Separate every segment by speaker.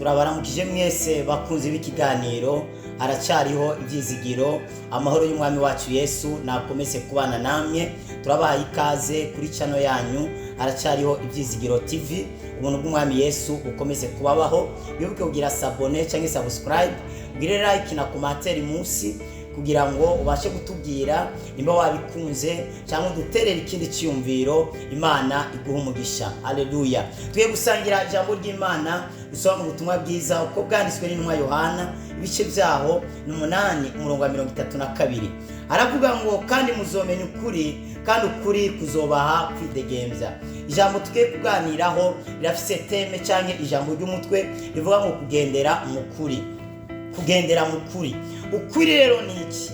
Speaker 1: Turabaramukije mwese bakunze b'ikiganiro Haracyariho Ibyizigiro. Amahoro y'Umwami wacu Yesu nakomeze kubana namwe. Turabaha ikaze kuri channel yanyu Haracyariho Ibyizigiro TV. Ubuntu bw'Umwami Yesu bukomeze kubabaho. Wibuke kugira s'abonner cyangwa subscribe, ugire like na commentaire munsi kugira ngo ubashe kutubwira nimba wabikunze cyangwa uduterere ikindi cyiyumviro. Imana iguha umugisha. Haleluya! Tugiye gusangira ijambo ry'Imana dusoma mu butumwa bwiza uko bwanditswe n'intumwa Yohana, ibice byaho ni 8, umurongo wa 32. Aravuga ngo: "Kandi muzomenya ukuri, kandi ukuri kuzobaha kwidegembya." Ijambo tugiye kuganiraho rirafise thème cyangwa ijambo ry'umutwe rivuga ngo kugendera mu kuri. Kugendera mu kuri. Ukuri rero ni iki?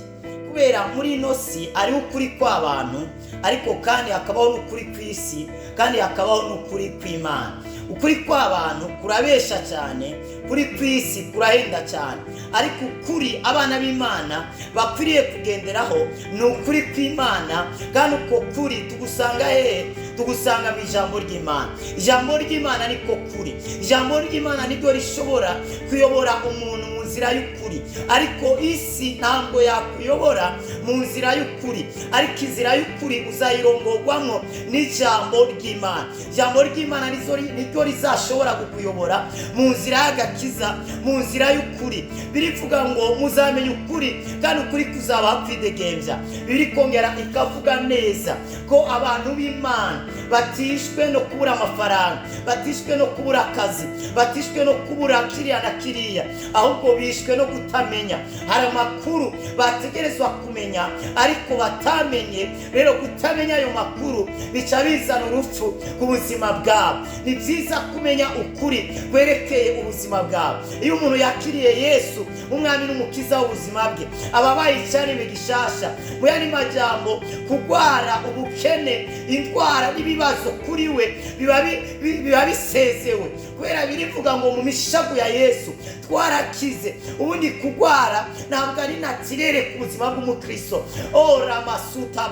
Speaker 1: Kubera muri ino si ariho ukuri kw'abantu, ariko kandi hakabaho n'ukuri kw'isi, kandi hakabaho n'ukuri kw'Imana. Ukuri kw'abantu kurabesha cyane, kuri kw'isi kurahenda cyane, ariko ukuri abana b'Imana bakwiriye kugenderaho ni ukuri kw'Imana. Kandi uko kuri tugusanga hehe? Tugusanga mu ijambo ry'Imana. Ijambo ry'Imana niko kuri. Ijambo ry'Imana niryo rishobora kuyobora umuntu mu nzira y'ukuri, ariko isi ntabwo yakuyobora mu nzira y'ukuri. Ariko inzira y'ukuri uzayirongorwamo n'ijambo ry'Imana. Ijambo ry'Imana niryo rizashobora kukuyobora mu nzira y'agakiza, mu nzira y'ukuri. Birivuga ngo muzamenya ukuri, kandi ukuri kuzabaha kwidegembya. Biri kongera ikavuga neza ko abantu b'Imana batishwe no kubura amafaranga, batishwe no kubura akazi, batishwe no kubura kiriya na kiriya, ahubwo bishwe no kutamenya. Hari amakuru bategerezwa kumenya ariko batamenye. Rero kutamenya ayo makuru bica bizana urupfu ku buzima bwabo. Ni byiza kumenya ukuri kwerekeye ubuzima bwawe. Iyo umuntu yakiriye Yesu Umwami n'Umukiza w'ubuzima bwe, aba abaye icyaremwe gishasha. Mu yandi majambo, kurwara, ubukene, indwara n'ibibazo kuri we biba bisezewe, kubera birivuga ngo mu mishagu ya Yesu twarakize. Ubundi kurwara ntabwo ari naturel ku buzima bw'umukristo. Oramasuta.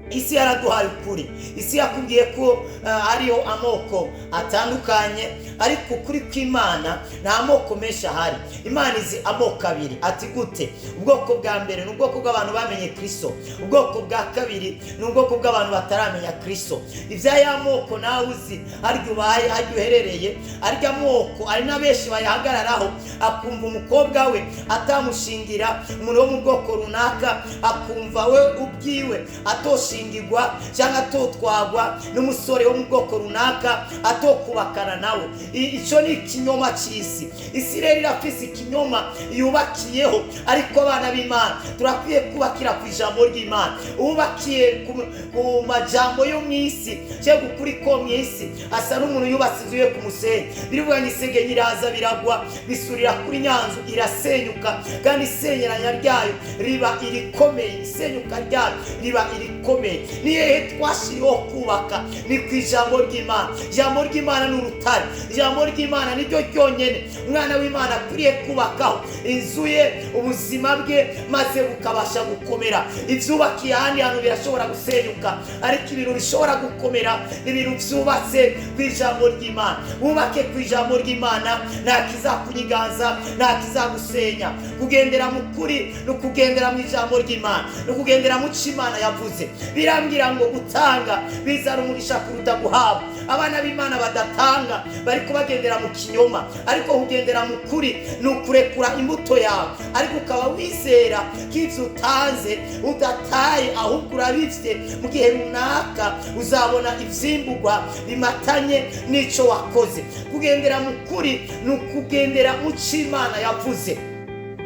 Speaker 1: Isi yaraduhaye ukuri. Isi yakubwiye ko hariho amoko atandukanye, ariko ukuri kw'Imana nta moko menshi ahari. Imana izi amoko abiri. Ati gute? Ubwoko bwa mbere ni ubwoko bw'abantu bamenye Kristo, ubwoko bwa kabiri ni ubwoko bw'abantu bataramenya Kristo. Ibya ya moko nawe uzi harya ubaye, harya uherereye, arya moko ari na benshi bayahagararaho. Akumva umukobwa we atamushingira umuntu wo mu bwoko runaka, akumva we ubwiwe atoshingirwa cyangwa atotwagwa n'umusore wo mu bwoko runaka, atokubakana nawe. Icyo ni ikinyoma cy'isi. Isi rero irafise ikinyoma yubakiyeho, ariko abana b'Imana turakwiye kubakira ku ijambo ry'Imana. Uwubakiye ku majambo yo mu isi cyangwa ukuri ko mu isi asa n'umuntu yubatse inzu ye ku musenyi. Birivuga ngo isege nyiraza biragwa, bisurira kuri nyanzu, irasenyuka, kandi isenyeranya ryayo riba irikomeye, isenyuka ryayo riba irikomeye. Ni hehe twashyiriweho kubaka? Ni ku ijambo ry'Imana. Ijambo ry'Imana ni urutare. Ijambo ry'Imana niryo ryonyine umwana w'Imana akwiriye kubakaho inzu ye, ubuzima bwe, maze bukabasha gukomera. Ibyubakiye ahandi hantu birashobora gusenyuka, ariko ibintu bishobora gukomera ni ibintu byubatse ku ijambo ry'Imana. Wubake ku ijambo ry'Imana, nta kizakunyiganza, nta kizagusenya. Kugendera mu kuri ni ukugendera mu ijambo ry'Imana, ni ukugendera mu cyo Imana yavuze. Birambwira ngo gutanga bizana umugisha kuruta guhabwa. Abana b'Imana badatanga bariko bagendera mu kinyoma, ariko kugendera mu kuri ni ukurekura imbuto yawe, ariko ukaba wizera ko ibyo utanze udataye, ahubwo urabifite. Mu gihe runaka uzabona ivyimburwa bimatanye n'ico wakoze. Kugendera mu kuri ni ukugendera mu cyo Imana yavuze.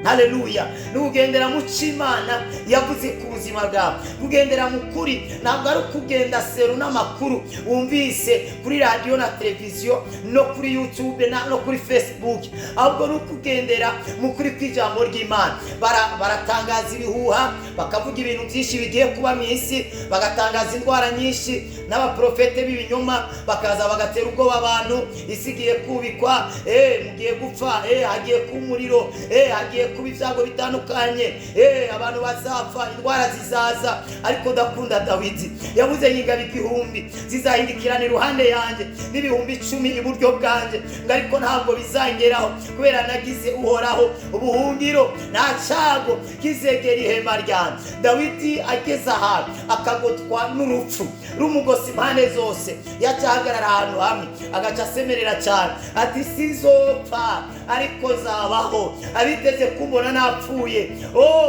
Speaker 1: Haleluya! Ni ukugendera mu cyo Imana yavuze ku buzima bwawe. Kugendera mu kuri ntabwo ari ukugenda selon n'amakuru wumvise kuri radiyo na televiziyo no kuri YouTube no kuri Facebook, ahubwo ni ukugendera mu kuri kw'ijambo ry'Imana. Baratangaza ibihuha, bakavuga ibintu byinshi bigiye kuba mu isi, bagatangaza indwara nyinshi, n'abaprofete b'ibinyoma bakaza bagatera ubwoba abantu: isi igiye kubikwa, mugiye gupfa, hagiye kuba umuriro, hagiye. Hagiye kuba ibyago bitandukanye, abantu bazapfa, indwara zizaza. Ariko ndakunda Dawidi, yavuze ingabo 1000 zizahindikirana iruhande yanjye n'ibihumbi 10 iburyo bwanjye, ngo ariko ntabwo bizangeraho kubera nagize Uhoraho ubuhungiro, nta cyago kizegera ihema ryanjye. Dawidi ageze ahantu akagotwa n'urupfu rumugosi impande zose, yacahagarara ahantu hamwe agaca asemerera cyane ati sinzopfa ariko zabaho, abiteze kumbona napfuye,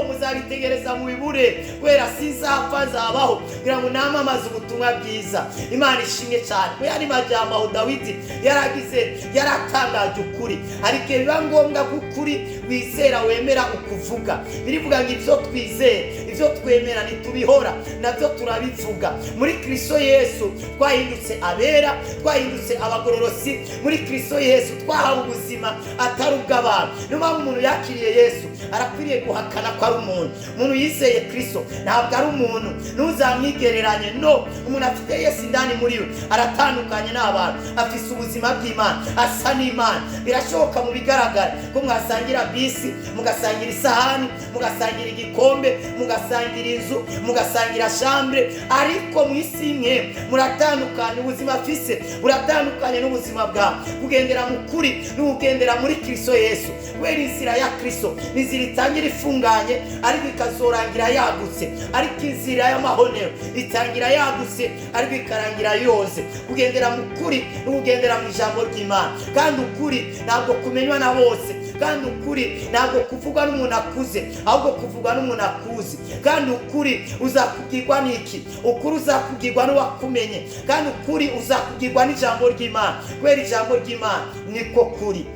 Speaker 1: muzabitegereza mubibure kubera sinzapfa nzabaho, kugira ngo namamaze ubutumwa bwiza. Imana ishimwe cyane. Mu yandi majambo aho Dawidi yaragize, yaratangaje ukuri, ariko biba ngombwa ko ukuri wizera wemera ukuvuga. Birivuga ngo ibyo twizera, ibyo twemera ntitubihora, nabyo turabivuga. Muri Kristo Yesu twahindutse abera, twahindutse abagororosi. Muri Kristo Yesu twahawe ubuzima atari ubw'abantu. Niyo mpamvu umuntu yakiriye Yesu arakwiriye guhakana ko ari umuntu. Umuntu yizeye Kristo ntabwo ari umuntu, ntuzamwigereranye. No, umuntu afite Yesu indani muri we aratandukanye n'abantu, afise ubuzima bw'Imana, asa n'Imana. Birashoboka mu bigaragara ko mwasangira bisi, mugasangira isahani, mugasangira igikombe, mugasangira inzu, mugasangira chambre, ariko mu isi imwe muratandukanye. Ubuzima afise buratandukanye n'ubuzima bwawe. Kugendera mu kuri n'ukugendera muri Kristo Yesu, kubera inzira ya Kristo ni inzira itangira ifunganye ariko ikazorangira yagutse, ariko inzira y'amahonero itangira yagutse ariko ikarangira yoze. Kugendera mu kuri n'ukugendera mu ijambo ry'Imana. Kandi ukuri ntabwo kumenywa na bose, kandi ukuri ntabwo kuvugwa n'umuntu akuze, ahubwo kuvugwa n'umuntu akuzi. Kandi ukuri uzakubwirwa n'iki? Ukuri uzakubwirwa n'uwakumenye. Kandi ukuri uzakubwirwa n'ijambo ry'Imana, kubera ijambo ry'Imana niko kuri.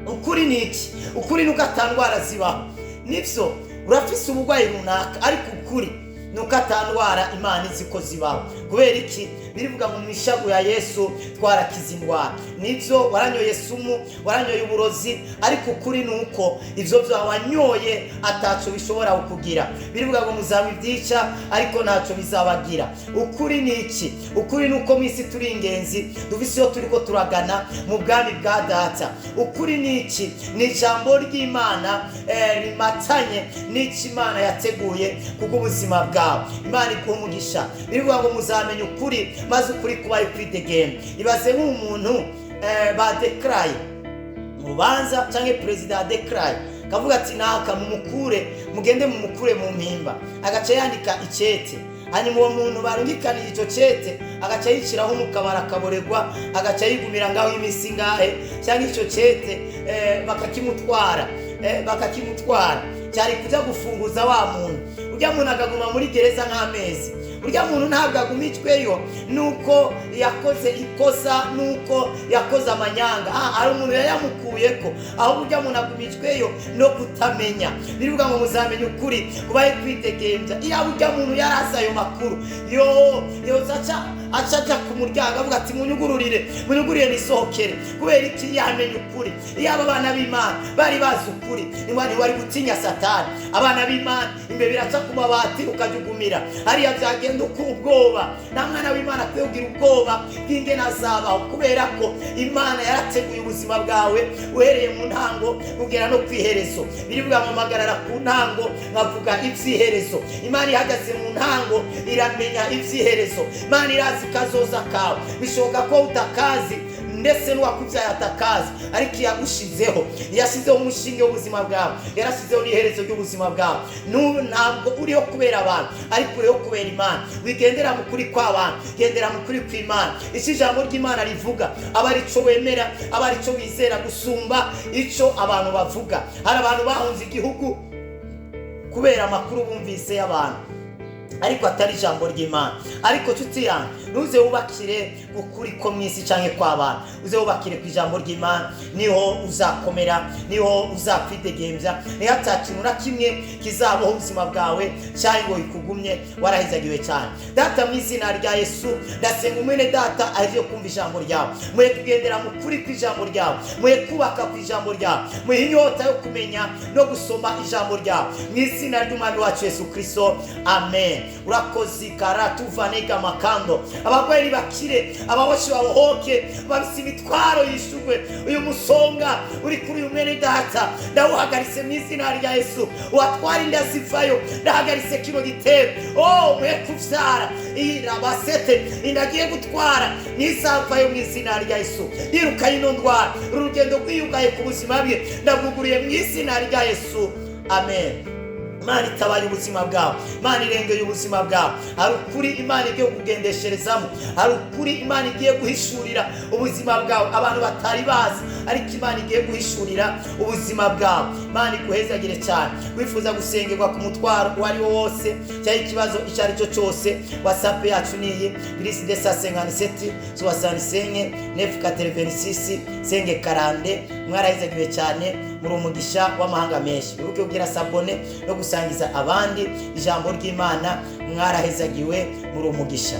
Speaker 1: Ukuri ni iki? Ukuri nuko atandwara zibaho. Nibyo, urafise uburwayi runaka, ariko ukuri nuko atandwara Imana izi ko zibaho. Kubera iki? Birivuga ngo mu ishagu ya Yesu twarakiza indwara. Nibyo, waranyoye sumu, waranyoye uburozi, ariko ukuri nuko ivyo wanyoye ataco bishobora kukugira. Birivuga ngo muzabibyica ariko ntaco bizabagira. Ukuri ni iki? Ukuri nuko mu isi turi ingenzi, dufise iyo turiko turagana mu bwami bwa Data. Ukuri ni iki? Ni ijambo ry'Imana rimatanye n'icyo Imana yateguye kubw'ubuzima bwawe. Imana iguhe umugisha. Birivuga ngo muzamenya ukuri maze ukuri kubaye kwidegembya. Ibaze nk'umuntu badekaraye mu rubanza, cyangwa perezida adekaraye kavuga ati naka mumukure, mugende mumukure mu mpimba, agaca yandika icete. Hanyuma uwo muntu barungikaniye icyo cete agaca yiciraho umukabara akaboregwa, agaca yigumira ngaho iminsi ngahe, cyangwa icyo cete bakakimutwara, bakakimutwara. Cyari kuja gufunguza wa muntu, urya muntu akaguma muri gereza nk'amezi. Urya muntu ntabwo agumijweyo nuko yakoze ikosa, nuko yakoze amanyanga. Ari umuntu yayamukuyeko, aho urya muntu agumijweyo no kutamenya. Birivuga ngo muzamenya ukuri kubaye kwitegembya. Iyo urya muntu yarazi ayo makuru, yozaca aca ku muryango avuga ati munyugururire, munyugurire nisohokere. Kubera iki? Yamenye ukuri. Iyo aba bana b'Imana bari bazi ukuri, ntiwari gutinya Satani. Abana b'Imana imbere biraca ku mabati ukajugumira, hariya byagenda uko ubwoba. Nta mwana w'Imana akwiye kugira ubwoba bw'ingene azabaho, kubera ko Imana yarateguye ubuzima bwawe uhereye mu ntango kugera no kwiherezo. Birivuga ngo mpagarara ku ntango nkavuga ivy'iherezo. Imana ihagaze mu ntango iramenya ivy'iherezo. Imana irazi kazoza kawe. Bishoboka ko utakazi ndetse n'uwakubyaye atakazi, ariko yagushizeho, yasizeho umushinge w'ubuzima bwawe, yarasizeho n'iherezo ry'ubuzima bwawe. Ntabwo uriho kubera abantu, ariko uriho kubera Imana. Wigendera mu kuri kw'abantu, gendera mu kuri kw'Imana. Icyo ijambo ry'Imana rivuga aba arico wemera, aba arico wizera gusumba ico abantu bavuga. Hari abantu bahunze igihugu kubera amakuru bumvise y'abantu, ariko atari ijambo ry'Imana. Ariko nshuti yanjye, ntuze wubakire ukuri ko mu isi canke kw'abantu, uze wubakire ku ijambo ry'Imana. Niho uzakomera, niho uzakwidegembya, niho ata kintu na kimwe kizabaho ubuzima bwawe cyangwa ngo bikugumye warahizagiwe cyane. Data, mu izina rya Yesu ndasenga umwene data aje kumva ijambo ryawe. Muhe kugendera mu kuri kw'ijambo ryawe, muhe kubaka ku ijambo ryawe, muhe inyota yo kumenya no gusoma ijambo ryawe, mu izina ry'Umwami wacu Yesu Kristo, amen. Urakoze karatuvanega makando. Abarwayi nibakire, ababoshi babohoke, abafise imitwaro yishurwe. Uyu musonga uri kuri uyu mwene data ndawuhagaritse mu izina rya Yesu. Uwatwara inda zivayo, ndahagaritse kino gitero. Oh, mwe kuvyara iyi rabasete, inda agiye gutwara ntizavayo mu izina rya Yesu. Yirukanye ino ndwara, uru rugendo rwiyugaye ku buzima bwe ndabwuguriye mu izina rya Yesu, amen. Imana itabaye ubuzima bwawe, Imana irengeye ubuzima bwawe. Hari ukuri Imana igiye kugendesherezamo, hari ukuri Imana igiye guhishurira ubuzima bwawe abantu batari bazi, ariko Imana igiye guhishurira ubuzima bwawe. Imana iguhezagire cyane. Wifuza gusengerwa ku mutwaro uwo ari wo wose cyangwa ikibazo icyo ari cyo cyose, WhatsApp yacu ni iyi: +257 65 986 540. Mwarahezagiwe cyane, muri umugisha w'amahanga menshi. Wibuke kugira s'abonner no gusangiza abandi ijambo ry'Imana. Mwarahezagiwe, muri umugisha.